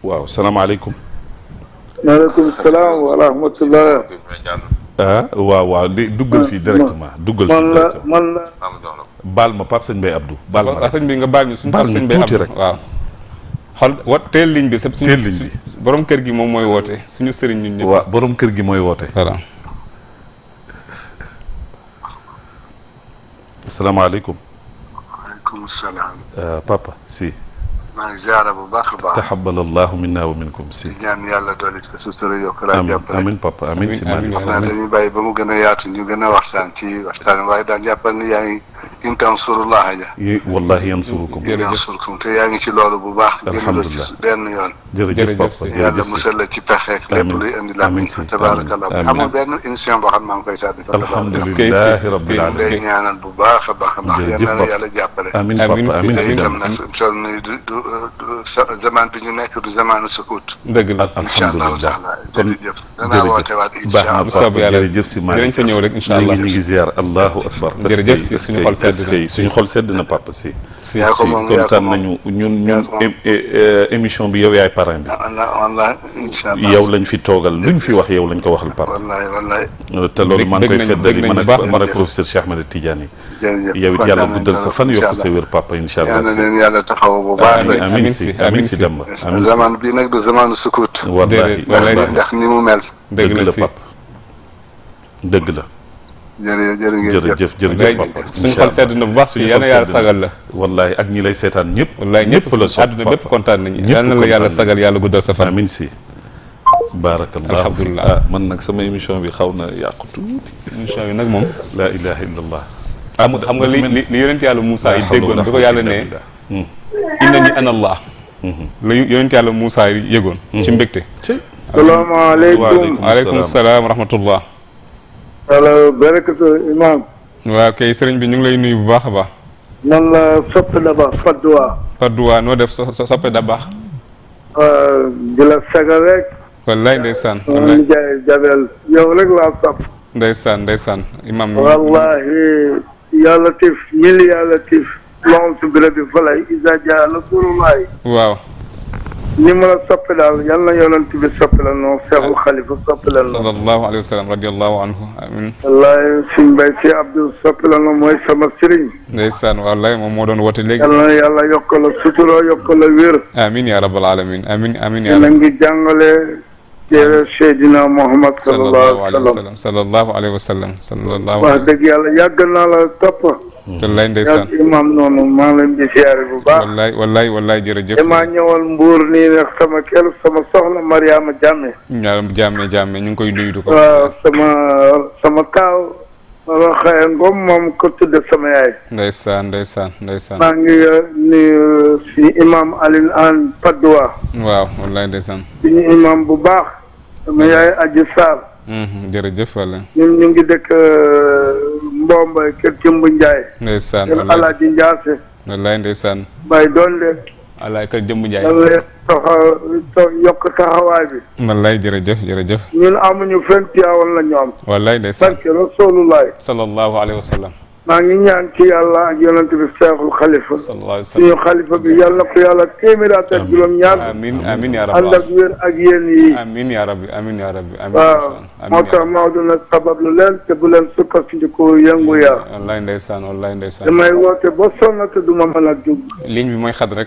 waaw salaamaaleykum. maaleykum salaam wa rahmatullah. waaw di duggal fii directement. duggal fii directement man la. baal ma Pape Sëñ Mbaye Abdou. baal ma sëñ bi nga baal ñu suñu Pape Sëñ Mbaye tuuti Abdou rek. waaw. xool teel ligne bi. teel ligne bi borom kër gi moom mooy woote suñu sëriñ ñun ñëpp. waaw borom kër gi mooy woote. voilà. asalaamaaleykum. waaleykum salaam. papa si. maa ngi ziara bu baax a baax. taxabbal allahu minna wa minkum si. di ñaan yàlla doole sa sutura yokk laa jàppale. amiin papa amiin si Malick. xam naa dañuy bàyyi ba mu gën a yaatu ñu gën a waxtaan ci waxtaan waaye daal jàppal ni yaa ngi in tansurullaha ja. wallahi yansurukum. yansurukum te yaa ngi ci loolu bu baax. alhamdulilah gën a ci benn yoon. jërëjëf papa yàlla jërëjëf si. musal la ci pexeek lépp luy indi la. amiin si tabaarakallah amul benn émission boo xam maa ngi koy sàddi. alhamdulilah rabbil alamin. day ñaanal bu baax a baax a baax. jërëjëf yal na yàlla jàppale. amiin papa amiin si itam nag sol ni du zaman bi ñu nekk du zamanu sukut. dëgg la incha allahu taala jërëjëf danaa woote waat baax na papa jërëjëf si Malick dinañ fa ñëw rek incha allah ñu ngi ziar allahu akbar. jërëjëf si suñu xol sedd na suñu xol sedd na papa si. si kontaan nañu ñun émission bi yow yaay parrain bi. wallahi incha allah yow lañ fi toogal luñ fi wax yow lañ ko waxal papa. wallahi te loolu maa ngi koy feddali man ak professeur Cheikh Ahmed Tidiane yi. yow it yàlla guddal sa fan yokk sa wér papa incha allah. yàlla leen yàlla taxaw bu baax. amiin si amiin si Demba amiin si. zaman bi nag du zamanu sukut. wallahi ndax ni mu mel. dëgg la papa dëgg la. jërëjëf papa suñu xol sedd na bu baax si yal na yàlla sagal la. wallahi ak ñi lay seetaan ñëpp. wallahi ñëpp la sopp àdduna bépp kontaan nañu. yal na la yàlla sagal yàlla guddal sa fan. amiin si. baarakallah alhamdulilah man nag sama émission bi xaw na yàqu tuuti. émission bi nag moom. laa ilaha illallah. xam nga li yonent yàlla Moussa yi déggoon bi ko yàlla ne. innani ana allah. la yonent yàlla Moussa yi yëgoon. ci mbégte. salaamaaleykum. waaleykum salaam wa rahmatullah. allo barakatu imam. waaw kay sëriñ bi ñu ngi lay nuyu bu baax a baax. man la soppe da baax Fadduwa. Fadduwa noo def soppe da baax. di la sagal rek. wallaay ndeysaan. wallaay Ndiaye Jabel yow rek laa sopp. ndeysaan imam. wallahi yàlla tif mili yàlla tif. lool si bërëb bi fa lay isa jaa nasrullahi. waaw. ni ma la soppe daal yal na yonent bi soppe la noonu Seexul Xalifa soppe la noonu. sallallahu alayhi wa sallam radiyallahu anhu amin. wallaay suñ mbay si Abdou soppe la noonu mooy sama sëriñ. ndeysaan wallaay moom moo doon woote léegi. yal na yàlla yokk la sutura yokk la wér. amin ya rabbal alamin amin ya rabbi. ngi jàngale téere Seydina Muhammad sallallahu alayhi wa sallam. wax dëgg yàlla yàgg naa la topp. wallaay ndeysaan imam noonu maa ngi leen di siyaare bu baax. wallaay jërëjëf. damaa ñëwal Mbuur nii nag sama kër sama soxna Mariama Jamme. Jamme ñu ngi koy nuyu du ko. waaw sama taaw. Rokhaya Ngom moom ko tudde sama yaay. ndeysaan. maa ngi nuyu suñu imam Alioune Anne Padoua. waaw wallaay ndeysaan. suñu imam bu baax. sama yaay Adji Sarr. jërëjëf walla. ñun ñu ngi dëkk Mbomba kër Jëmbu Ndiaye. ndeysaan kër Alaaji Ndiaase. wallaay ndeysaan. Baye Donde. wallaay kër Jëmbu Ndiaye. yokk taxawaay bi. wallaay jërëjëf. ñun amuñu fenn Tiwaawan la ñu am. wallaay ndeysaan. barke Rasulullahi. sallallahu alayhi wa sallam. maa ngi ñaan ci yàlla ak yonent bi Seexul Xalifa. suñu xalifa bi yàlla na ko yàlla téeméer at ak juróom-ñaar. amiin yaa rabbi ànd ak wér ak yéen yi. amiin yaa rabbi. waaw moo tax Maodo nag sabablu leen te bu leen sukkandiku yëngu yaa. wallaay ndeysaan. damay woote ba sonn te du ma mën a dugg. ligne bi mooy xat rek.